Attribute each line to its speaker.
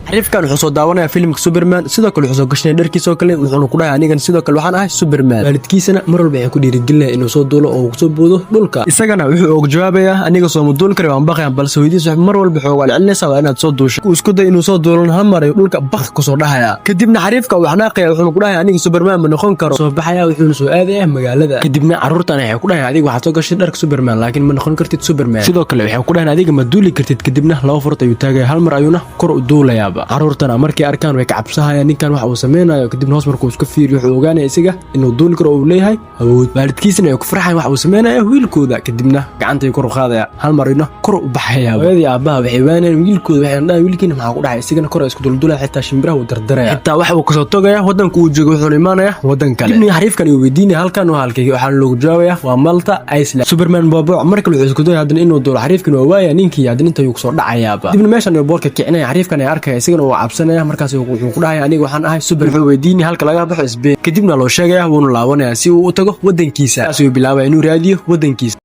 Speaker 1: Xariifkan wuxuu soo daawanaya filimka Superman. Sidoo kale wuxuu soo gashanaya dharkiisoo kale, wuxuuna ku dhahay: "Anigan sidoo kale waxaan ahay Superman." Waalidkiisana mar walba waxay ku dhiirigelinaya inuu soo duulo oo uu soo boodo dhulka. Isagana wuxuu uga jawaabayaa: "Aniga sooma duuli kari, waan baqaya." Balse hooyadiis mar walba waxay uga celcelinaysaa: "Waa inaad soo duusho." Uu isku day inuu soo duulona, hal mar ayuu dhulka baq kusoo dhahaya. Kadibna xariifka uu xanaaqaya, wuxuuna ku dhahaya: "Aniga Superman ma noqon karo." Soo baxaya, wuxuuna soo aadaya magaalada. Kadibna carruurtan waxay ku dhahayan: "Adiga waxaad soo gashay dharka Superman, laakiin ma noqon kartid Superman." Sidoo kale waxay ku dhahayan: "Adiga ma duuli kartid." Kadibna laba furad ayuu taagaya, hal mar ayuuna kor u duulayaaba. Carruurtana markay arkaan way ka cabsahayaan ninkan waxa uu sameynayo. Kadibna hoos markuu iska fiiriyo, wuxuu ogaanaya isaga inuu duuli karo oo uu leeyahay awood. Waalidkiisana ay ku farxayan waxa uu sameynaya wiilkooda. Kadibna gacantay kor u qaadaya, hal mar ayuuna kor u baxaya. Hooyadii aabbaha waxay waanayaan wiilkooda, waxayna dhahayan: "Wiilkiina maxaa ku dhacay?" Isagana kor isku duldulaya, xitaa shimbiraha uu dardaraya, xitaa waxa uu kasoo togaya wadanka uu joogo, wuxuuna imaanaya wadan kale. Kadibna xariifkan uu weydiinaya: "Halkan waa halkay?" Waxaana loogu jawaabaya: "Waa Malta Iceland." Superman booboc mar kale wuxuu isku dayay haddana inuu duulo. Xariifkan waa waaya ninkii, haddana inta ayuu kusoo dhacayaaba. Kadibna meeshan ayuu boorka kicinaya, xariifkan ayaa arkaya, isagana uu cabsanaya. Markaas wuxuu ku dhahaya: "Aniga waxaan ahay Super." Wuxuu weydiinaya halka laga baxo Spain. Kadibna loo sheegaya, wuuna laabanaya si uu u tago wadankiisa. Kaas uu bilaabaya inuu raadiyo wadankiisa.